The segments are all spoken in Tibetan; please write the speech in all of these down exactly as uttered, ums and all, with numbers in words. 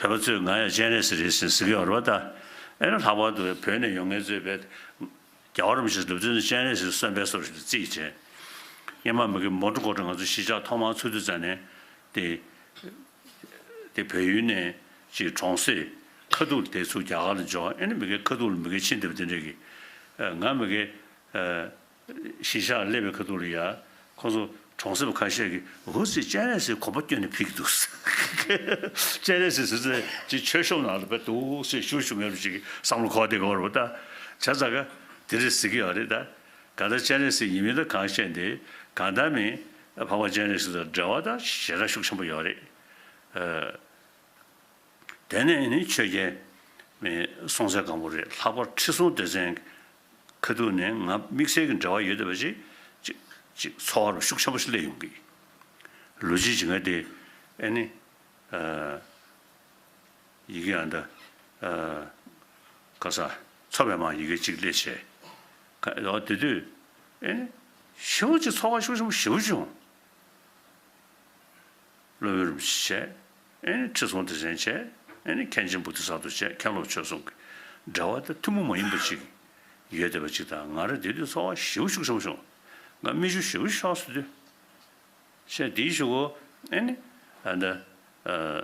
བོད་པ་ཚོས་ང་ཡང་སྤྱན་རས་གཟིགས་རེད་ཟེར་ཟེར་གྱི་ཡོད་རེད་པ། ད་ཨེ་ན་ལྷག་པར་དུ་བོད་ནས་ཡོང་མཁན་ཚོས་བས་རྒྱལ་བ་རིན་པོ་ཆེ་ལབ་དུས་ནི་སྤྱན་རས་གཟིགས་གསོན་པའི་སོར་ཞིག་ཏུ་བརྩིས་བྱས། སྔོན་མ་མི་གི་མོན་གྷོ་ཁོ་ཁྲོ་ང་ཚོ་གཞིས་ཆགས་ཐོག་མར་ཚུགས་དུས་ཙམ་ནས་དེ། དེ་བལ་ཡུལ་ནས་ཅིག་གྲོང་གསེབ་ཁ་ཐུག་ལ་དེ་ཚུར་རྒྱ་གར་ལ་འབྱོར། ཨེ་ནི་མི་གའི་ཁ་ཐུག་ལ་མི་གའི་ཕྱིན་བསྡད་པ་དེ་འདྲས་ཀྱི། ཨ། ང་མི་གའི། ཨ། གཞིས་ཆགས་སླེབས་པའི་ཁ་ཐུག་ལ་ཡ། ཁོང་ཚོ་གྲོང་གསེབ་ཁ་ཤས་ཀྱིས་འུ་ཚོས་སྤྱན་རས་གཟིགས་གོམ་པ་བསྐྱོན་ནས་ཕེབས་ཀྱི་འདུག་སྤྱན་རས་གཟིགས་ཟེར་ཚེ་ཅིག་མཆོད་གཤོམ་ནང་ལ་བས་འདུག་སེ་ཞུ་ཞུ་མེད་པ་ཅིག་བསམ་བློ་འཁོར་བསྡད་ཀྱི་ཡོད་རེད་པ། ད་བྱས་ཙང་ཀ་དེ་འདྲས་ཟེར་གྱི་ཡོད་རེད། ད་གང་ལྟར་སྤྱན་རས་གཟིགས་ཡིན་མིན་ད་གང་ཤེས་ཏེ། གང་ལྟར་མིན་འཕགས་པ་སྤྱན་རས་གཟིགས་དང་འབྲེལ་བ་ད་ཞེ་དྲག་ཤུགས་ཆེན་པོ་ཡོད་རེད། ཨ། དེ་ནས་ནི་ཆོས་རྒྱལ་མེས་སྲོང་བཙན་སྒམ་པོ་རེད། ལྷག་པར་ཁྲི་སྲོང་ལྡེ་བཙན་ཁ་ཐུག་ནས་ང་དམིགས་བསལ་གྱི་འབྲེལ་བ་ཡོད་བསྡད་པ་ཅིག་ཅིག་ཅིག་ཚོར་བ་ཤུགས་ཆེན་པོ་ཞིག་སླེབས་ཡོང་གི། ལོ་རྒྱུས་ཀྱི་ང་དེ་ཨེ་ནི། ཨ། ཡི་གེ་ཨ་འདྲ། ཨ། ག་ས། མཚོ་པདྨ་ཡི་གེ་གཅིག་སླེབས་བྱས། ག་ཨོ་དེ་དུས་ཨེ་ནི་ཞེ་པོ་ཅིག་ཚོར་བ་ཤུགས་ཆེན་པོ་ཞེ་པོ་བྱུང་། སློབ་དཔོན་རིན་པོ་ཆེ་བྱས། ཨེ་ནི་ཁྲི་སྲོང་ལྡེ་བཙན་བྱས། ཨེ་ནི་མཁན་ཆེན་བོ་དྷི་ས་ཏྭ་བྱས། མཁན་སློབ་ཆོས་གསུམ་གྱི་འབྲེལ་བ་དེ་ཐུན་མོང་མ་ཡིན་པ་ཅིག་ཡོད་བསྡད་པ་ཅིག་དང་། ང་རང་དེ་དུས་ཚོར་བ་ཞེ་པོ་ཤུགས་ཆེན་པོ་བྱུང་། ང་མིག་ཆུ་ཞེ་པོ་ཤོར་སོང་དུས། བྱས་དེའི་གཞུག་གུ་ཨེ་ནི་ཨ་ད་ཨ་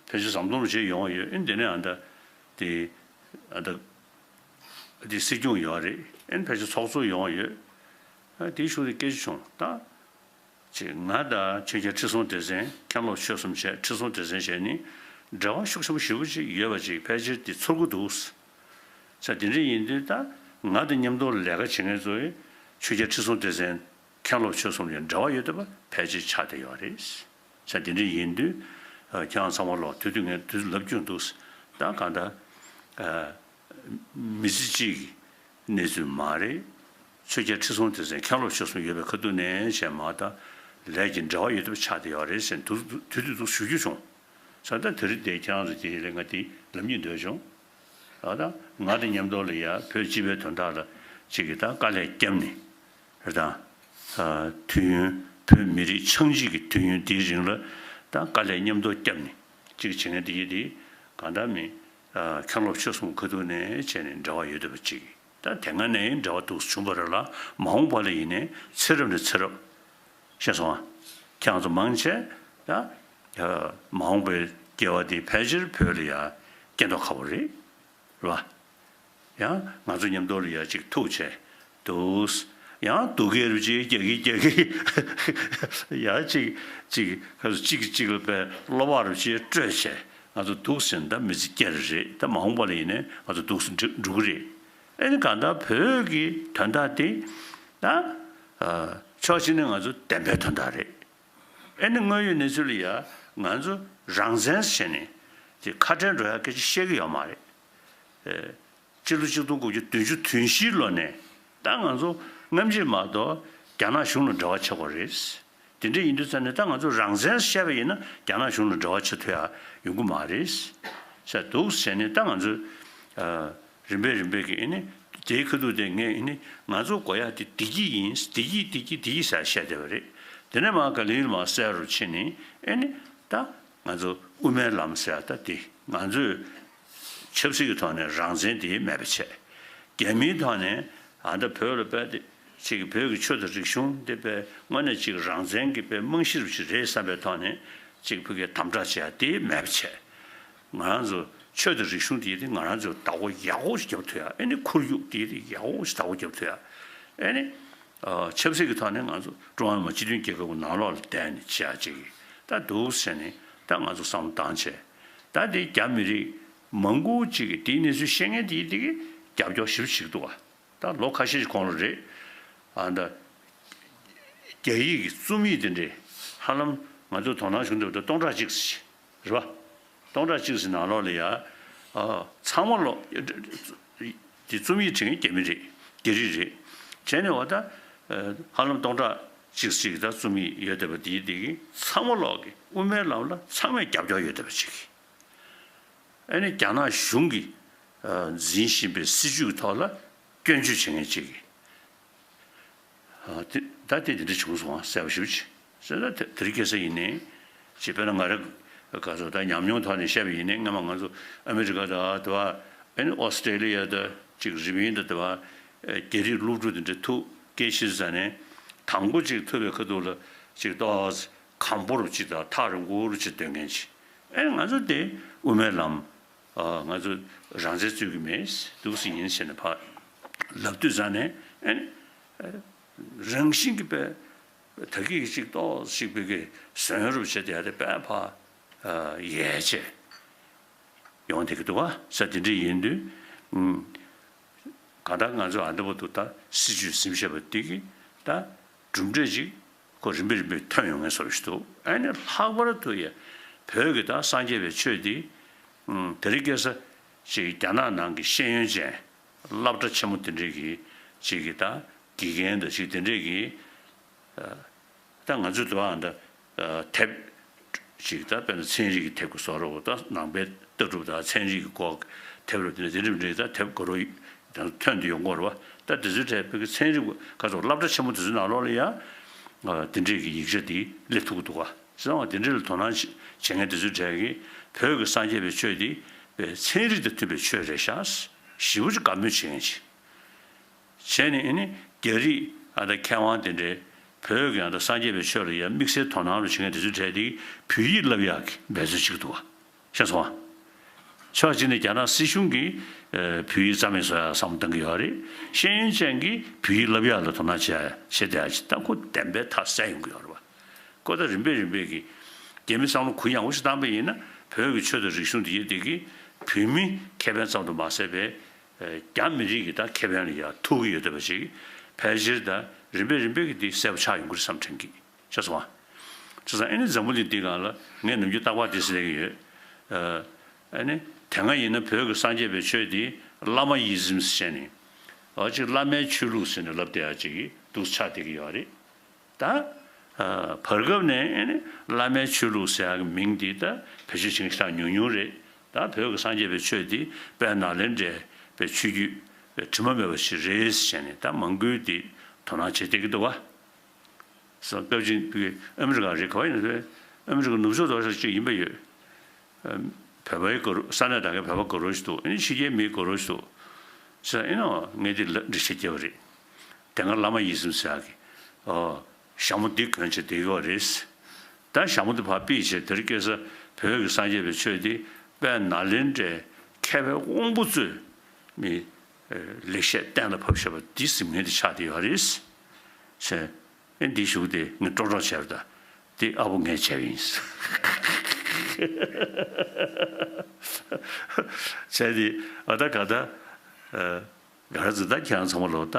ཕལ་ཆེར་ཟམ་གདོང་རུ་བྱས་ཡོང་བ་ཡོད། ཨེ་ནི་དེ་ནས་ཨ་ད་དེ་ཨ་ད་དེ་སྲིད་སྐྱོང་ཡོད་རེད། ཨེ་ནི་ཕལ་ཆེར་ཚོགས་གཙོ་ཡོང་བ་ཡོད། ཨ་དེའི་གཞུག་དེ་སྐད་ཆ་བྱུང་ད། ཅེས་ང་དང་ཆོས་རྒྱལ་ཁྲི་སྲོང་ལྡེ་བཙན། མཁན་སློབ་ཆོས་གསུམ་བྱས། ཁྲི་སྲོང་ལྡེ་བཙན་བྱས་ནི་འབྲེལ་བ་ཤུགས་ཆེན་པོ་ཞེ་པོ་ཅིག་ཡོད་པ་ཅིག་ཕལ་ཆེར་དེ་ཚོར་གྱི་འདུག་ས། དེ་འདྲ་ཡིན་དུས་ད་ང་དང་མཉམ་དུ་ལས་ཀ་བྱེད་མཁན་ཚོས་ཆོས་རྒྱལ་ཁྲི་སྲོང་ལྡེ་བཙན་མཁན་སློབ་ཆོས་གསུམ་ལ་འབྲེལ་བ་ཡོད་བསྡད་པ་ཕལ་ཆེར་ཆགས་བསྡད་ཡོད་རེད། ས་དེ་འདྲ་ཡིན་དུས་ཁྱེད་རང་ཚང་མ་ལོག་དུས་དུས་ངས་དུས་ལབ་རྒྱུ་འདུག་ས། ད་གང་ལྟར། མི་ཚེ་གཅིག་གི་གནས་ཚུལ་མ་རེད། ཆོས་རྒྱལ་ཁྲི་སྲོང་ལྡེ་བཙན་མཁན་སློབ་ཆོས་གསུམ་ཡོད་པའི་ཁ་ཐུག་ནས་བྱས་མ་ད་ལས་ཀྱི་འབྲེལ་བ་ཡོད་པ་ཆགས་བསྡད་ཡོད་རེད་ཟེར་དུས་དུས་དུས་དུ་ཞུ་རྒྱུ་བྱུང་། ས་ད་དེ་རིང་དེ་ཁྱེད་རང་ཚོ་དེ་ལས་ང་དེ་ལབ་སྙིང་འདོད་བྱུང་། ད་ད་ང་དང་མཉམ་དུ་ལ་ཡ་བོད་སྤྱི་པའི་དོན་དག་ལ་གཅིག་གིས་ད་དཀའ་ལས་བརྒྱབ་ནས་རེད། ད་དུས་ཡུན་བོད་མི་རིགས་ཆགས་འཇིག་གི་དུས་ཡུན་དེའི་རིང་ལ་ད་དཀའ་ལས་མཉམ་དུ་བརྒྱབ་ནས་གཅིག་བྱེད་མཁན་དེ་ཡིན་དེ་གང་ལྟར་མིན། མཁན་སློབ་ཆོས་གསུམ་ཁ་ཐུག་ནས་བྱས་ནས་འབྲེལ་བ་ཡོད་བསྡད་པ་ཅིག་ད་དེ་སྔ་ནས་འབྲེལ་བ་འདུག་བྱུང་བ་རེད་ལ། མ་འོངས་པ་ལ་ཡིན་ནའི་ཚེ་རབས་ནས་ཚེ་རབས། ཤེས་སོང་ཨ། ཁྱེད་རང་ཚོ་མང་ཆེ་ད་མ་འོངས་པའི་སྐྱེ་བ་འདི་ཕལ་ཆེར་བོད་ལ་ཡ་སྐྱེ་མདོག་ཁ་པོ་རེད། རེད་བ། ཡང་ང་ཚོ་མཉམ་དུ་ལ་ཡ་ཅིག་ཐུག་བྱས་འདུག་ཡང་སྡུག་སྐད་རུ་ཅིག་རྒྱག་གི་རྒྱག་གི། ཡང་ཅིག་ཅིག་ག་ཚོད་ཅིག་གིས་ཅིག་ལ་དཔེ་བློ་བག་རུ་ཅིག་སྤྲོད་བྱས་ང་ཚོ་འདུག་ཟེར་ན་ད་མི་ཚེ་སྐྱེལ་རེད། ད་མ་འོངས་པ་ལ་ཡིན་ནའི་ང་ཚོ་འདུག་ཟེར་འགྲོ་གི་རེད། ཨེ་ནི་གང་ལྟར་བོད་ཀྱི་དོན་དག་དེ་ད་ཕྱོགས་གཅིག་ནས་ང་ཚོ་བདེན་པའི་དོན་དག་རེད། ཨེ་ནི་དངོས་ཡོད་གནས་ཚུལ་ལ་ཡ་ང་ཚོ་རང་བཙན་བྱས་ནས་དེ་ཁ་བྲལ་འགྲོ་ཡ་སྐད་ཆ་བཤད་གི་ཡོད་མ་རེད། ཨེ། སྤྱི་ལོ་ཆིག་སྟོང་དགུ་བརྒྱ་བདུན་ཅུ་དོན་བཞིའི་ལོ་ནས་ད་ང་ཚོ་སྔ་ཕྱི་མ་གཏོགས་རྒྱ་ནག་གཞུང་ལ་འབྲེལ་བ་བྱེད་དགོས་རེད། དེ་འདྲ་ཡིན་དུས་ཙང་ནས་ད་ང་ཚོ་རང་བཙན་བཤད་པ་ཡིན་ན་རྒྱ་ནག་གཞུང་ལ་འབྲེལ་བ་བྱེད་ཐུབ་ཡ་ཡོང་གི་མ་རེད། ཟེར་འདུག་ཟེར་ནས་ད་ང་ཚོ་ཨ། རིམ་པས་རིམ་པས་ཀྱི་ཨེ་ནི་དེའི་ཁ་ཐུག་དེ་ངས་ཨེ་ནི་ང་ཚོ་དགོས་ཡ་དེ་བདེ་སྐྱིད་ཡིན། བདེ་སྐྱིད་བདེ་སྐྱིད་བདེ་སྐྱིད་ཟེར་བཤད་བསྡད་པ་རེད། དེ་ནས་མར་ག་ལེར་མར་གསལ་རུ་ཕྱིན་ནས་ཨེ་ནི་ད་ང་ཚོ་དབུ་མའི་ལམ་ཟེར་ཡ་ད་དེ་ང་ཚོས་ཆབ་སྲིད་ཀྱི་ཐོག་ནས་རང་བཙན་དེ་མེད་པ་བྱས། རྒྱ་མིའི་ཐོག་ནས་ཨ་ད་བོད་ལ་དཔེ་དེ་ཅིག་བོད་ཀྱི་ཆོས་དང་རིག་གཞུང་དེ་དཔེ་དངོས་གནས་ཅིག་རང་བཙན་གྱི་དཔེ་རྨང་གཞི་རུ་ཅིག་རེད་བསམ་པའི་ཐོག་ནས་ཅིག་བོད་སྐད་དམ་དྲག་བྱས་ཡ་དེ་མེད་པ་བྱས། ང་རང་ཚོ་ཆོས་དང་རིག་གཞུང་དེ་དེ་ང་རང་ཚོ་བདག་པོ་ཡག་པོ་ཞིག་རྒྱབ་ཐུབ་ཡ། ཨེ་ནི་ཁོར་ཡུག་དེ་དེ་ཡག་པོ་ཞིག་བདག་པོ་རྒྱབ་ཐུབ་ཡ། ཨེ་ནི་ཨ། ཆབ་སྲིད་ཀྱི་ཐོག་ནས་ང་ཚོ་ཀྲུང་ཧྭ་མི་དམངས་སྤྱི་མཐུན་རྒྱལ་ཁབ་ཀྱི་ནང་ལོགས་ལ་བསྡད་ནས་བྱེད་ཡ་ཅིག་ད་འདུག་ཟེར་ནས་ད་ང་ཚོ་བསམ་བློ་བཏང་བྱས། ད་དེ་རྒྱ་མི་རིགས་མང་པོ་ཅིག་གིས་དེའི་གནས་ཚུལ་ཤེས་མཁན་དེ་དེ་གིས་རྒྱབ་སྐྱོར་ཞེ་པོ་བྱེད་ཀྱི་འདུག་བ། ད་ལོ་ཁ་ཤས་ཤིག་གོང་ལ་རེད། ཨ་ད། རྒྱ་ཡིག་གི་རྩོམ་ཡིག་དེ་འདྲས་ཧ་ལམ་ང་ཚོ་དོ་སྣང་བྱུང་འདུག་ད་སྟོང་ཕྲག་གཅིག་ཙམ་ཞིག་རེད་པ། སྟོང་ཕྲག་གཅིག་ཙམ་ནང་ལོགས་ལ་ཡ། ཨ། ཚང་མ་ལོག་དེ་རྩོམ་ཡིག་བྲིས་མཁན་རྒྱ་མི་རེད། རྒྱ་རིགས་རེད། བྱས་ནས་འོ་ད། ཨ། ཧ་ལམ་སྟོང་ཕྲག་གཅིག་ཙམ་ཞིག་ད་རྩོམ་ཡིག་ཡོད་བསྡད་པ་དེ་དེ་གིས་ཚང་མ་ལོག་གི་དབུ་མའི་ལམ་ལ་ཚང་མས་རྒྱབ་སྐྱོར་ཡོད་བསྡད་པ་ཅིག་ཨ་ནི་རྒྱ་ནག་གཞུང་གིས་ཨ་འཛིན་བཞིན་པའི་སྲིད་བྱུས་ཀྱི་ཐོག་ལ་སྐྱོན་བརྗོད་བྱེད་མཁན་ཅིག་གིས། ཨ་དེ་ད་དེ་དེ་འདྲ་བྱུང་སོང་ཨ། གསལ་པོ་ཞེ་པོ་ཅིག་ཟེར་ན་དེ་དེ་རིང་ཁ་སང་ཡིན་ནའི་ཅིག་དཔེར་ན་ང་རང་ ག་ཚོད་ད་ཉམས་མྱོང་ཐོག་ནས་བཤད་པ་ཡིན་ནའི་སྔ་མ་ང་ཚོ་ཨ་མི་རི་ཀ་དང་དེ་བ་ཨ་ནི་ཨོ་སི་ཀྲེ་ལི་ཡ་དང་ཅིག་རི་པིན་དང་དེ་བ་རྒྱ་རིགས་སློབ་ཕྲུག་དེ་འདྲ་ཐུག་སྐད་ཆ་ཟ་ནས་དང་པོ་ཅིག་ཐུག་པའི་ཁ་ཐུག་ལ་ཅིག་ཏོག་ཙམ་གམ་པོ་རུ་ཅིག་དང་ཐག་རིང་པོ་རུ་ཅིག་སྡོད་མཁན་ཅིག་ཨ་ནི་ང་ཚོ་དེ་དབུ་མའི་ལམ་ང་ཚོ་རང་བཙན་རྩོད་ཀྱི་མེད་འདུག་སེ་ཡིན་ཟེར་ནས་ཕར་ལབ་དུས་ཙང་ནས་ཨ་ནི་རང་བཞིན་གྱིས་པས། ད་གིན་གཅིག་ཏོག་ཅིག་པའི་གི་ཟོན་རུབ་བྱེད་དེ་ཡ་དེ་དཔེ་ཕ་ཡལ་ཆེ་ཡོང་བསྡད་ཀྱི་འདུག་བ། ས་དེ་འདྲ་ཡིན་དུས་གང་ལྟར་ང་ཚོ་ཨ་འདྲ་པོ་འདུག་ད་སྲིད་ཇུས་ཟིན་བྱས་པ་འདི་གི་ད་གྲུབ་འབྲས་ཅིག་ཁོ་རིམ་པས་རིམ་པས་ཐོན་ཡོང་ངེས་བཟོ་ཞིག་འདུག་ཨ་ནི་ལྷག་པར་དུ་ཡ་བོད་ཀྱི་ད་སངས་རྒྱས་པའི་ཆོས་འདི་དེ་རིང་ཁ་སང་ཅིག་རྒྱ་ནག་ནང་གི་ཤེས་ཡོན་ཅན་སློབ་གྲྭ་ཆེན་མོ་དེ་འདྲས་ཀྱི་ཅིག་གི་ད་དགེ་རྒན་དང་ཅིག་དེ་འདྲས་ཀྱི་ད་ང་ཚོའི་དུ་བ་འདི་དེབ་ཅིག་ད་དཔེར་ན་ཚན་རིག་གི་དེབ་ཀྱི་བཟོ་འདྲ་བོ་ད་ནང་པའི་ལྟ་གྲུབ་དང་ཚན་རིག་གི་སྐོར་དེབ་རུ་དེ་འདྲ་དེ་འདྲ་འདྲ་ད་དེབ་དགའ་རབ་ད་ཐོན་དུ་ཡོང་གི་རེད་བ། ད་དེ་ཚོའི་གྲས་བོད་ཀྱི་ཚན་རིག་ག་ཚོད་སློབ་གྲྭ་ཆེན་མོ་དེ་ཚོའི་ནང་ལོགས་ལ་ཡ་དེ་འདྲས་ཀྱི་ཡིག་ཆ་དེ་སླེབས་ཐུབ་ཀྱི་འདུག་བ། བྱས་ཙང་དེ་འདྲས་ལ་དོ་སྣང་བྱེད་མཁན་དེ་ཚོའི་གྲས་ཀྱིས་བོད་ཀྱི་སངས་རྒྱས་པའི་ཆོས་དེ་བས་ཚན་རིག་དང་མཐུན་པའི་ཆོས་རེད་ཤག་ཞེ་པོ་ཅིག་དགའ་མོས་བྱེད་མཁན་ཅིག་བྱས་ནས་ཨ་ནི་རྒྱ་རིགས་ཨ་ད་མཁས་དབང་དེ་འདྲས་བོད་ཀྱི་ཨ་ད་སངས་རྒྱས་པའི་ཆོས་ལ་ཡང་དམིགས་བསལ་དོ་སྣང་རུ་བྱེད་མཁན་དེ་ཚོའི་གྲས་དེ་བོད་ཡིག་བསླབ་ཡག་གི་འབད་རྩོལ་བྱེད་ཀྱི་འདུག་བ། ཤེས་སོང་ང་། ཕྱོགས་གཅིག་ནས་རྒྱ་ནག་སྲིད་གཞུང་གིས་བོད་ཡིག་རྩ་མེད་བཟོ་ཡག་བསམ་བློ་གཏོང་གི་ཡོད་རེད། ཤེས་ཡོན་ཅན་གྱིས་བོད་ཡིག་བསླབ་ཡག་ལ་དོ་སྣང་བྱེད་ཡག་བྱེད་བསྡད་ཡག་ཅིག་ད་ཁོ་བདེན་པའི་མཐའ་གསལ་ཡོང་གི་ཡོད་རེད་བ། ཁོ་ད་རིམ་པས་རིམ་པས་ཀྱིས་རྒྱ་མི་བསམ་བློ་གུ་ཡངས་པོ་ཞིག་བཏང་པ་ཡིན་ན་བོད་ཀྱི་ཆོས་དང་རིག་གཞུང་འདི་ཡིན་དེ་གིས་བོད་མི་ཁེ་ཕན་ཙམ་དུ་མ་ཟད་པའི་རྒྱ་མི་རིགས་ཀྱི་ད་ཁེ་ཕན་ལ་ཡང་ཐུག་གི་ཡོད་བསྡད་པ་ཞིག་ཕལ་ཆེར་ད་རིམ་པས་རིམ་པས་ཀྱིས་འདི་གསལ་པོ་ཆགས་ཡོང་གི་རེད་བསམ་དྲན་གྱི་ཤེས་སོང་ང་། བྱས་ཙང་ཨ་ནི་འཛམ་བུ་གླིང་འདིའི་སྒང་ལ་ངས་ནམ་རྒྱུན་རྟག་པར་འདི་ཟེར་གྱི་ཡོད། ཨ་ནི་དེ་སྔ་ཡིན་ན་བོད་ཀྱི་སངས་རྒྱས་པའི་ཆོས་འདི་བླ་མ་ཡི་ཟིམ་ཟེར་ནས་ཨ་ཅིག་བླ་མའི་ཆོས་ལུགས་ཟེར་ནས་ལབ་བསྡད་ཡག་ཅིག་འདུག་ཆགས་བསྡད་ཀྱི་ཡོད་རེད། ད་བར་སྐབས་ནས་ཨ་ནི་བླ་མའི་ཆོས་ལུགས་ཟེར་ཡག་གི་མིང་འདི་ད་བེད་སྤྱོད་བྱེད་མཁན་ཞེ་དྲག་ཉུང་ཉུང་རེད། ད་བོད་ཀྱི་སངས་རྒྱས་པའི་ཆོས་འདི་དཔལ་ནཱ་ལེནྡྲའི་པའི་ཆོས་བརྒྱུད་དྲི་མ་མེད་པ་ཞིག་རེད་ཟེར་ནས་ད་མང་པོས་འདི་དོ་སྣང་བྱེད་བསྡད་ཀྱི་འདུག་བ། སྐབས་ཅིག་ཨ་མི་རི་ཀ་རེད་ག་བ་ཡིན་ན་ཨ་མི་རི་ཀ་ནུབ་ཕྱོགས་རྡོག་རྩ་ཅིག་ཡིན་པ་ཡོད། བོད་པའི་དགའ་རོགས་ས་གནས་དེ་གའི་བོད་པ་དགའ་རོགས་ཤིག་འདུག་ཨ་ནི་ཕྱི་རྒྱལ་མི་དགའ་རོགས་ཤིག་འདུག་ཟེར་ཨ་ནི་ངས་འདི་ལ་འགྲེལ་བཤད་བརྒྱབ་པ་རེད། དེ་སྔ་བླ་མ་ཡི་ཟིམ་ཟེར་ཡག་གི་ཨོ་ཞྭ་མོ་འདི་གོན་བྱས་བསྡད་ཡོད་རེད། ད་ཞྭ་མོ་འདི་ཕར་ཕུད་བྱས་དེ་རིང་ཁ་སང་བོད་ཀྱི་སངས་རྒྱས་པའི་ཆོས་འདི་དཔལ་ནཱ་ལེནྡྲའི་མཁས་པའི་དབང་པོ་ཚོས་མི་ལེགས་བཤད་གཏན་ལ་ཕབ་བཞག་པ་འདི་གཟིམ་མཁན་དེ་ཆགས་བསྡད་ཡོད་རེད། ཟེར། ཨེ་འདི་ཞུ་དེ་ངས་ཀྲོག་ཀྲོག་བྱས་པ་ད། འདི་ཨ་བོ་ངས་བྱས་པ་ཡིན། བྱས་ཏེ་ཨ་ད་ག་ད་ག་ར་ཙི་ད་ཁྱེད་རང་ཚང་མ་ལོ་ད་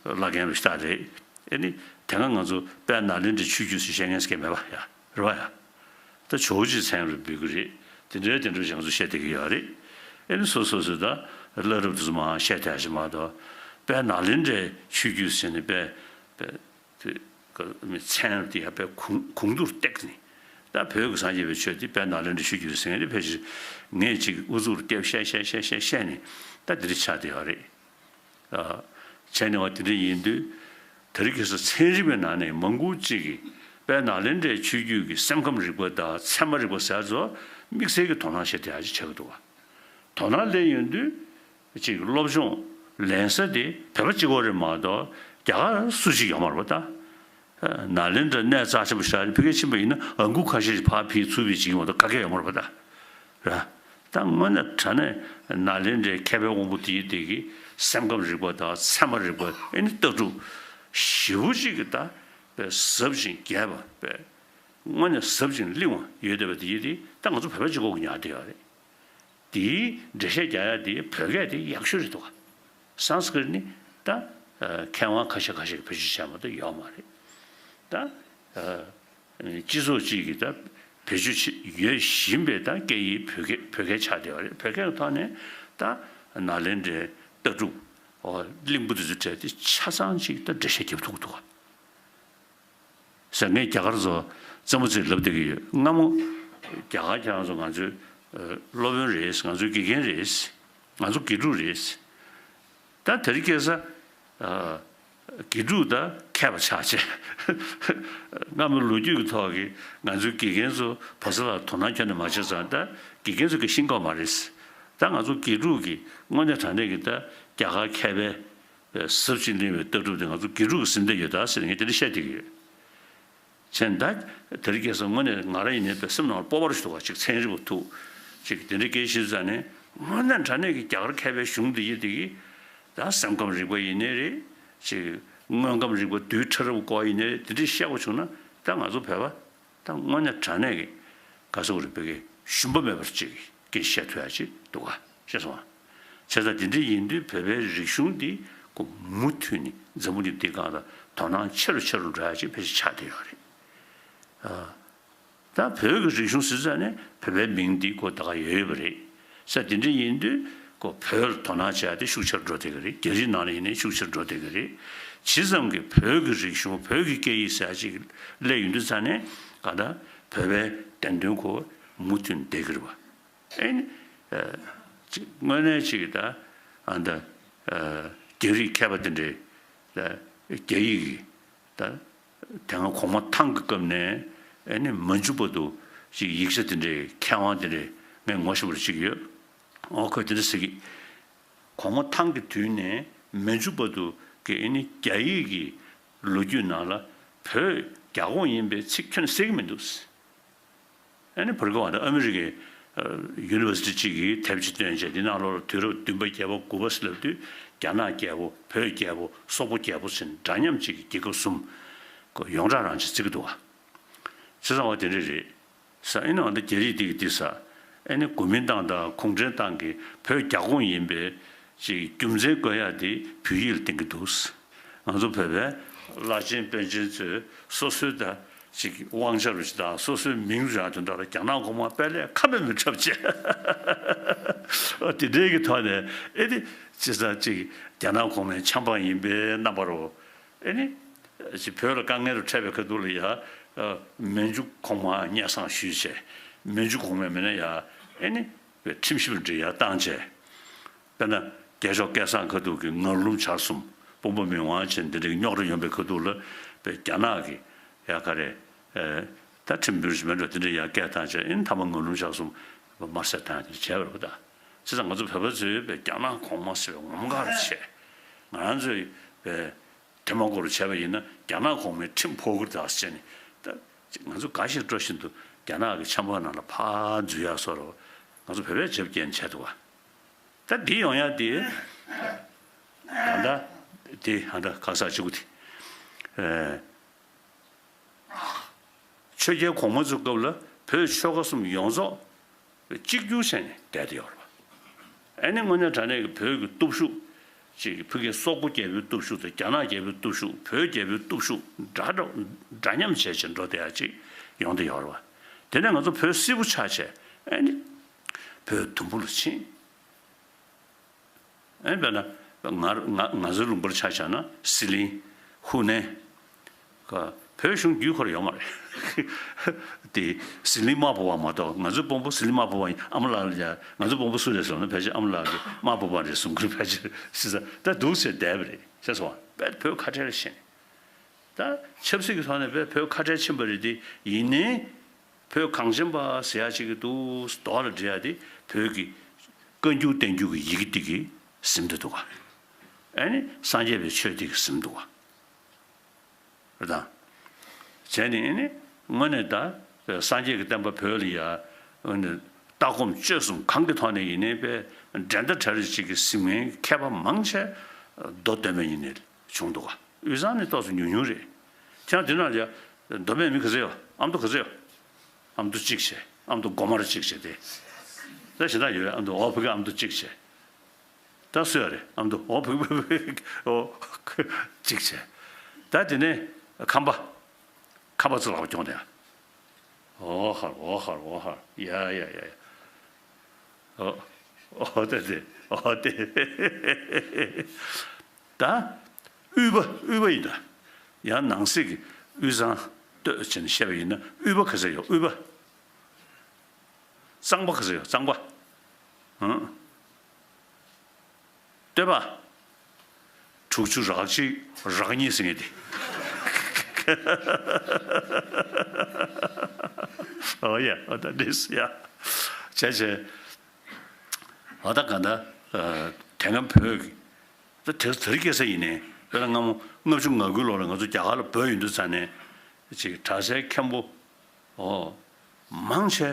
བླ་རྒན་རུ་ཤ་རེད། ཨེ་ནི་དེ་སྔ་ང་ཚོ་དཔལ་ནཱ་ལེནྡྲའི་ཆོས་བརྒྱུད་ཟེར་བཤད་མཁན་ཟེར་མཁན་མེད་པ་ཡ་རེད་བ་ཡ། ད་ཇོ་བོ་རྗེའི་མཚན་རུ་འབོད་ཀྱི་རེད། དེ་འདྲའི་དེ་འདྲ་ཞིག་ང་ཚོ་བཤད་བསྡད་ཀྱི་ཡོད་རེད། ཨེ་ནི་སོ་སོ་སོས་ད་བླ་རབས་དེ་ཚོ་མར་བཤད་བསྡད་ཡག་ཞིག་མ་གཏོགས་དཔལ་ནཱ་ལེནྡྲའི་ཆོས་བརྒྱུད་ཟེར་ནས་དཔེ་དཔེ་དཔེ་མི་མཚན་དེ་ཡང་དཔེ་གོང་གོང་དུ་བཏེགས་ནས་ད་བོད་ཀྱི་སངས་རྒྱས་པའི་ཆོས་དེ་དཔལ་ནཱ་ལེནྡྲའི་ཆོས་བརྒྱུད་ཟེར་མཁན་དེ་ཕལ་ཆེར་ངས་ཅིག་ཨུ་ཚུགས་རུ་བལྟས་བཤད་བཤད་བཤད་བཤད་བཤད་ནས་ད་འདི་འདྲ་ཆགས་བསྡད་ཡོད་རེད། བྱས་ནས་བ་དེ་འདྲ་ཡིན་དུས་དེ་རིང་ཁ་སང་ཚན་རིག་པའི་ནང་ནས་མང་པོ་ཅིག་གིས་དཔལ་ནཱ་ལེནྡྲའི་ཆོས་བརྒྱུད་ཀྱི་སེམས་ཁམས་རིག་པ་དང་ཚད་མ་རིག་པ་ཟེར་ཚོ་དམིགས་བསལ་གྱི་དོ་སྣང་བྱེད་བསྡད་ཡག་ཅིག་ཆགས་ཀྱི་འདུག་བ། དོ་སྣང་སླེབས་ཡོང་དུས་ཅིག་སློབ་སྦྱོང་ལེན་ས་དེ་བོད་པ་གཅིག་པོ་རེད་མ་གཏོགས་རྒྱ་གར་སུ་གཅིག་ཡོད་མ་རེད་པ་ད། ནཱ་ལེནྡྲ་གནས་རྩ་ཆེན་པོ་ཞིག་རེད། ཕ་གིར་ཕྱིན་པ་ཡིན་ན་ཨང་ཀུ་ཁ་ཤས་ཤིག་ཕར་ཕུད་ཚུར་ཕུད་བྱེད་ཀྱི་མ་གཏོགས་ག་གེ་ཡོད་མ་རེད་པ་ད། ར། ད་དངོས་གནས་དྲང་གནས་ནཱ་ལེནྡྲའི་མཁས་པའི་དབང་པོ་དེ་ཡི་དེ་གི་སེམས་ཁམས་རིག་པ་དང་ཚད་མ་རིག་པ་ཨེ་ནི་ལྟ་གྲུབ་ཞེ་པོ་ཅིག་གི་ད་པའི་ཟབ་ཅིང་རྒྱས་པ་པའི་དངོས་གནས་ཟབ་ཅིང་བརླིང་བ་ཡོད་བསྡད་པ་དེ་ཡི་དེ་ད་ང་ཚོ་བོད་པ་གཅིག་པོ་གིས་ཉར་བསྡད་ཡོད་རེད། དེའི་འགྲེལ་བཤད་རྒྱག་ཡ་དེ་བོད་སྐད་དེ་ཡག་ཤོས་རེད་འདུག་ག་སཾ་སྐྲྀཏ་ནི་ད་མཁས་དབང་ཁ་ཤས་ཁ་ཤས་ཀྱིས་བེད་སྤྱོད་བྱས་མ་གཏོགས་ཡོད་མ་རེད། ད་སྤྱི་ཚོགས་གཅིག་གིས་ད་བེད་སྤྱོད་བྱེད་ཡོད་བཞིན་པའི་ད་སྐད་ཡིག་བོད་སྐད་བོད་སྐད་ཆགས་བསྡད་པ་རེད། བོད་སྐད་ཀྱི་ཐོག་ནས་ད་ནཱ་ལེནྡྲའི་ལྟ་གྲུབ་ཨོ་བརླིང་པོ་དེ་ཚོ་གྲས་དེ་ཆ་ཚང་གཅིག་ད་འགྲེལ་བཤད་རྒྱབ་ཐུབ་ཀྱི་འདུག་ག་ཟེར་ངས་རྒྱ་གར་ཚོ་རྩེད་མོ་རྩེ་ལབ་བསྡད་ཀྱི་ཡོད། སྔ་མོ་རྒྱ་གར་ཁྱེད་རང་ཚོ་ང་ཚོའི་སློབ་དཔོན་རེད། ང་ཚོའི་དགེ་རྒན་རེད། ང་ཚོ་དགེ་ཕྲུག་རེད། ད་དེ་རིང་ཁ་སང་དགེ་ཕྲུག་དང་མཁས་ མཁས་པ་ཆགས་བྱས། སྔ་མོའི་ལོ་རྒྱུས་ཀྱི་ཐོག་གི་ང་ཚོའི་དགེ་རྒན་ཚོ་བོད་ས་ལ་དོ་སྣང་ཁྱོན་ནས་མ་བྱས་ཙང་ད་དགེ་རྒན་ཚོ་གི་ཤེས་ཀྱི་མ་རེད། ད་ང་ཚོ་དགེ་ཕྲུག་གི་དངོས་གནས་དྲང་གནས་ཀྱི་ད་རྒྱ་གར་མཁས་པའི་ཟབ་ཅིང་བརླིང་བའི་ལྟ་གྲུབ་དེ་ང་ཚོ་དགེ་ཕྲུག་གིས་ཟིན་བསྡད་ཡོད་ད་ཟེར་ངས་དེ་འདྲ་བཤད་བསྡད་ཀྱི་ཡོད། བྱས་ན་ད་དེ་རིང་ཁ་སང་དངོས་གནས་ང་རང་ཡིན་ནའི་པའི་སེམས་ནང་ལ་སྤོབས་པ་རུ་ཞིག་འདུག་ག་ཅིག་ཚན་རིག་པ་ཐུག་ཅིག་དེ་འདྲའི་སྐད་ཆ་བཤད་ཙང་ནས་དངོས་གནས་དྲང་གནས་ཀྱི་རྒྱ་གར་མཁས་པའི་གཞུང་འདི་ཡི་དེ་གི་ད་སེམས་ཁམས་རིག་པ་ཡིན་ནའི་རེད། ཅིག་དངོས་ཁམས་རིག་པ་རྡུལ་ཕྲ་རབ་སྐོར་ཡིན་ནའི་རེད། དེ་འདྲའི་བཤད་དགོས་བྱུང་ན་ད་ང་ཚོ་བོད་པ་ད་དངོས་གནས་དྲང་གནས་ཀྱི་ག་ཟེར་དགོས་རེད། བོད་ཀྱི་ཞུམ་པ་མེད་པར་ཅིག་སྐད་བཤད་ཐུབ་ཡ་ཅིག་འདུག་ག་ཤེས་སོང་ང་། བྱས་ཙང་དེ་འདྲ་ཡིན་དུས་བོད་པའི་རིག་གཞུང་འདི་ཁོ་མུ་མཐུད་ནས་འཛམ་བུ་གླིང་འདི་སྒང་ལ་དོ་སྣང་ཆེ་རུ་ཆེ་རུ་འགྲོ་ཡ་ཅིག་ཕལ་ཆེར་ཆགས་བསྡད་ཡོད་རེད། ཨ། ད་བོད་ཀྱི་རིག་གཞུང་ཟེར་ཙང་ནས་བོད་པའི་མིང་འདི་ཁོ་ད་ག་ཡོད་ཡོད་པ་རེད། ས་དེ་འདྲ་ཡིན་དུས་ཁོ་བོད་ལ་དོ་སྣང་བྱེད་ཡ་དེ་ཤུགས་ཆེར་འགྲོ་བསྡད་ཀྱི་རེད། རྒྱ་རིགས་ནང་ལ་ཡིན་ནའི་ཤུགས་ཆེར་འགྲོ་བསྡད་ཀྱི་རེད། ཇི་ཙམ་གྱིས་བོད་ཀྱི་རིག་གཞུང་བོད་ཀྱི་སྐད་ཡིག་ཟེར་ཡ་ཅིག་སླེབས་ཡོང་དུས་ཙང་ནས་ག་ད་བོད་པའི་བདེན་དོན་ཁོ་མུ་མཐུད་བསྡད་ཀྱི་རེད་བ། ཨེ་ནི། ཨ། ཅིག་དངོས་གནས་ཅིག་ད་ཨ་ད་ཨ་རྒྱ་རིགས་མཁས་པ་དེ་འདྲས་ད་རྒྱ་ཡིག་གི་ད་དེ་སྔ་གོང་མ་ཐང་གི་སྐབས་ནས་ཨེ་ནི་མ་འཇུག་བར་དུ་ཅིག་ཡིག་ཆ་དེ་འདྲའི་མཁས་དབང་དེ་འདྲས་ངས་ངོ་ཤེས་པ་ཅིག་ཡོད། ཨོ་ཁོས་དེ་འདྲ་ཟེར་གི། གོང་མ་ཐང་གི་དུས་ནས་མ་འཇུག་བར་དུ་གི་ཨེ་ནི་རྒྱ་ཡིག་གི་ལོ་རྒྱུས་ནང་ལ་བོད་རྒྱ་ཁོངས་ཡིན་པའི་ཚིག་ཁྱོན་ནས་གསལ་གི་མི་འདུག། ཨ་ནི་བར་སྐབས་ཨ་ནི་ཨ་མི་རི་ཀའི་ཡུ་ནི་ཝར་སི་ཊི་གཅིག་གིས་དེབ་ཅིག་བཏོན་བྱས་འདི་ནང་ལོགས་ལ་དུས་རབས་བདུན་པ་བརྒྱད་པ་དགུ་པ་ཟེར་ལབ་དུས་རྒྱ་ནག་རྒྱལ་པོ་བོད་རྒྱལ་པོ་སོག་པོ་རྒྱལ་པོ་ཟེར་འདྲ་མཉམ་གཅིག་གི་རྒྱལ་ཁབ་གསུམ་ཡོངས་གྲགས་རང་ཅིག་བརྩི་གི་འདུག་ག་བྱས་ཙང་བ་དེ་འདྲ་རེད། ས་ཨེ་ནི་ཨ་འདི་རྒྱ་རིགས་འདི་གི་འདི་ས་ཨེ་ནི་གོ་མིན་ཏང་དང་གུང་ཁྲན་ཏང་གིས་བོད་རྒྱ་ཁོངས་ཡིན་པའི་ཅིག་རྒྱུ་མཚན་བཀོད་ཡག་འདི་བོད་ཡིག་ལ་བསྟན་གི་འདུག་ང་ཚོ་བོད་པའི་བླ་ཆེན་དཔོན་ཆེན་ཚོས་སོ་སོའི་ད་ཅིག་དབང་ཆ་རུ་ཅིག་དང་སོ་སོའི་མིང་རུ་ཡང་དོན་དག་ལ་རྒྱ་ནག་གོང་མ་དཔལ་ལས་ཁ་མེད་མི་འཁྲབ་བྱས། དེ་འདྲའི་གི་ཐོག་ནས་ཨེ་ནི་ཅི་ས་ཅིག་རྒྱ་ནག་གོང་མའི་ཆབ་འབངས་ཡིན་པའི་རྣམ་པ་རུ། ཨེ་ནི། ཅིག་བོད་ལ་དཀའ་ངལ་རུ་འཕྲད་པའི་ཁ་ཐུག་ལ་ཡ། མན་ཇུ་གོང་མ་སྙན་སེང་ཞུས་བྱས། མན་ཇུ་གོང་མས་མིན་ན་ཡ། ཨེ་ནི། ཁྲིམས་ཞིབ་འབྲི་ཡ་བཏང་བྱས། དཔེར་ན། རྒྱལ་མཆོག་སྐལ་བཟང་ཁ་ཐུག་གི་ངར་ལུམ་བྱར་གསུམ། དཔོན་པོ་མི་དབང་ཆེན་འདི་འདྲའི་རྙོག་དྲ་ཡོང་པའི་ཁ་ཐུག་ལ། པའི་རྒྱ་ནག་གི་ཡ་ག་རེ། ད་ཁྲིམས་འབུལ་ཞིག་མེད་འགྲོ་དེ་འདྲའི་ཡ་སྐད་བཏང་བྱས་ཨེ་ནི་མཐའ་མ་ངར་ལུམ་བྱར་གསུམ། དམར་གསོད་བཏང་ཡ་དེ་བྱས་པ་རེད་པ་ད། བྱས་ཙང་ང་ཚོ་བོད་པ་ཚོས་པའི་རྒྱ་ནག་གོང་མ་ཟེར་བའི་ངོ་མ་དགའ་རུ་བྱས། ང་རང་ཚོས་པའི། དེ་མ་གོ་རུ་བྱས་པ་ཡིན་ན་རྒྱ་ནག་གོང་མའི་ཁྲིམས་ཕོག་གི་རེད་ཟེར་ནས། ད་ང་ཚོ་དགའ་ཞིང་སྤྲོ་བཞིན་དུ་རྒྱ་ནག་གི་ཆབ་འབངས་ནང་ལ་ཕར་འཛུལ་ཡག་བཟོ་འདྲ་ང་ཚོ་བོད་པས་བྱས་པ་བྱས་ནས་བྱས་འདུག་ག་ད་འདི་ཡོང་ཡག་དེ་ད་ལྟ་དེ་ཧ་ད་ག་ས་གཅིག་པུ་དེ། ཨེ། ཆོས་རྒྱལ་གོང་མ་ཚོའི་སྐབས་ལ་བོད་ཆོལ་ཁ་གསུམ་ཡོངས་རྫོགས་གཅིག་གྱུར་བྱས་ནས་བསྡད་དེ་ཡོད་རེད་པ། ཨ་ནི་དངོས་གནས་དྲང་གནས་ཀྱི་བོད་ཀྱི་སྟོབས་ཤུགས་ཅིག་ཕ་གིའི་སོག་པོ་རྒྱལ་པོའི་སྟོབས་ཤུགས་དང་རྒྱ་ནག་རྒྱལ་པོའི་སྟོབས་ཤུགས་བོད་རྒྱལ་པོའི་སྟོབས་ཤུགས་འདྲ་འདྲ་འདྲ་མཉམ་བྱས་བྱས་འགྲོ་བསྡད་ཡ་ཅིག་ཡོང་བསྡད་ཡོད་རེད་པ། དེ་ནས་ང་ཚོ་བོད་སིལ་བུ་ཆགས་བྱས་ཨ་ནི་བོད་དུམ་བུ་ལ་ཕྱིན། ཨེ་དཔེར་ན། ང་ང་ང་ཚོའི་ལུང་པར་ཆ་བཞག་ན་ཟི་ལིང་། ཧུ་ནན། ཁ། བོད་གཞུང་བརྒྱུད་ཁོ་ར་ཡོད་མ་རེད། དེ་ཟི་ལིང་དམར་པོ་བ་མ་གཏོགས་ང་ཚོའི་དཔོན་པོ་ཟི་ལིང་དམར་པོ་བ་ཡིན་ཨ་མ་ལགས་ལ་ཡ་ང་ཚོའི་དཔོན་པོ་སུ་རེད་ཟེར་ན་ཕལ་ཆེར་ཨ་མ་ལགས་ཀྱི་དམར་པོ་བ་རེད་གསུང་གི་རེད། ཕལ་ཆེར་ཟེར་ས་ད་འདུག་ཟེར་བསྡད་པ་རེད་ཤེས་སོང་ང་། བོད་ཁ་བྲལ་ཕྱིན། ད་ཆབ་སྲིད་ཀྱི་ཐོག་ནས་བོད་བོད་ཁ་བྲལ་ཕྱིན་པ་རེད་དེ་ཡིན་ནའི། བོད་གངས་ཅན་པ་ཟེར་ཡ་ཅིག་གི་འདུག་མདོག་ལ་འབྲི་ཡ་དེ་བོད་ཀྱི་བཀའ་འགྱུར་བསྟན་འགྱུར་གྱི་ཡི་གེ་དེ་གིས་ཟིན་བསྡད་འདུག་ག་ཨ་ནི་སངས་རྒྱས་པའི་ཆོས་དེ་གིས་ཟིན་འདུག་ག་རེད་དང་། བྱས་ནས་ཨ་ནི་དངོས་གནས་ད་སངས་རྒྱས་ཀྱི་བསྟན་པ་བོད་ལ་ཡ་ཨ་ནི་ལྟ་སྒོམ་སྤྱོད་གསུམ་གང་གི་ཐོག་ནས་ཡིན་ནའི་པའི་འགྲན་ཟླ་བྲལ་རིགས་ཅིག་གི་ཟིན་མཁན་མཁས་པ་མང་ཆེ་མདོ་དོན་མེད་ཡིན་ནའི་བྱུང་འདུག་ག་དབུས་གཙང་ནས་ཏོག་ཙམ་ཉུང་ཉུང་རེད། ཁྱེད་རང་དེ་ནང་ལ་ཡ། མདོ་སྨད་མི་ག་ཚོད་ཡོད། ཨ་མདོ་ག་ཚོད་ཡོད། ཨ་མདོ་གཅིག་བྱས། ཨ་མདོ་སྒོ་དམར་གཅིག་བྱས་ཏེ། ད་གཞན་དག་ཡོད་ཨ་མདོ་འོ་ཕ་གི་ཨ་མདོ་གཅིག་བྱས། ད་སུ་ཡོད་རེད་ཨ་མདོ་འོ་ཕ་གི་ཕ་གི་འོ་གཅིག་བྱས། ད་དེ་ནས་ཁམས་པ། ཁམས་པ་ཚོ་ལག་པ་རྐྱོང་དེ་ཡ། འོ་ཧར་འོ་ཧར་འོ་ཧར་ཡ་ཡ་ཡ་ཡ། ཨོ། ཨོ་ཏེ་ཏེ། ཨོ་ཏེ། ད། དབུས་པ་དབུས་པ་ཡིན་ད། ཡང་ནང་གསེས་ཀྱི་དབུས་གཙང་སྟོད་ཅན་བཤད་པ་ཡིན་ན་དབུས་པ་ག་ཚད་ཡོད་དབུས་པ། གཙང་པ་ག་ཚད་ཡོད་གཙང་པ། ཧང་། སྟོད་པ། དྲུག་ཅུ་རག་གཅིག་རག་གཉིས་ཟེར་མཁན་དེ། ཨོ་ཡ། ཨོ་ད་འདྲེས་ཡ། བྱས་བྱས། ཨ་ད་ག་ད། དེ་སྔ་བོད་ཀྱི། ད་དེ་དེ་རིང་ཁ་སང་ཡིན་ནའི་དཔེར་ན་སྔ་མོ་ལྔ་བཅུ་ང་དགུའི་ལོ་ལ་ང་ཚོ་རྒྱ་གར་ལ་བོད་ཡོང་དུས་ཙ་ནས་ཅིག་གྲྭ་སའི་མཁན་པོ། ཨོ། མང་ཆེ་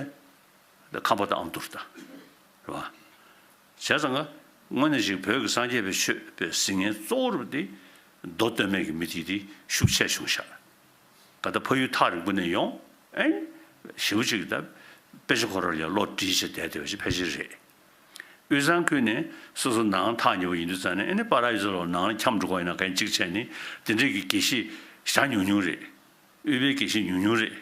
ད་ཁམས་པ་དང་ཨ་མདོ་རུ་ད། རེད་བ། བྱས་ཙང་ཀ་དངོས་གནས་ཅིག་བོད་ཀྱི་སངས་རྒྱས་པའི་ཆོས་པའི་གཟིགས་མཁན་གཙོ་བོ་རུ་དེ་མདོ་སྟོད་སྨད་ཀྱི་མི་དེ་དེ་ཤུགས་ཆེ་བྱུང་ཤག་ག་ད་ཕ་ཡུལ་ཐག་རིང་པོ་ནས་ཡོང་། ཨེ། ཞེ་པོ་ཅིག་ད་དཔེ་ཆ་ཁོ་རང་ལ་ཡ་བློ་འདྲིས་བྱས་བསྡད་བསྡད་པ་ཞིག་ཕལ་ཆེར་རེད། དབུས་གཙང་ཁུལ་ནས་སོ་སོ་ནང་ཐག་ཉེ་བོ་ཡིན་དུས་ཙང་ནས་ཨེ་ནི་པ་ར་ཡུལ་ཚོ་ལ་ནང་འཁྱམས་འགྲོ་གི་ཡིན་ན་གན་གཅིག་བྱས་ནི་དེ་འདྲས་ཀྱི་དགེ་བཤེས་བཞག་ཉུང་ཉུང་རེད། དབུས་པའི་དགེ་བཤེས་ཉུང་ཉུང་རེད།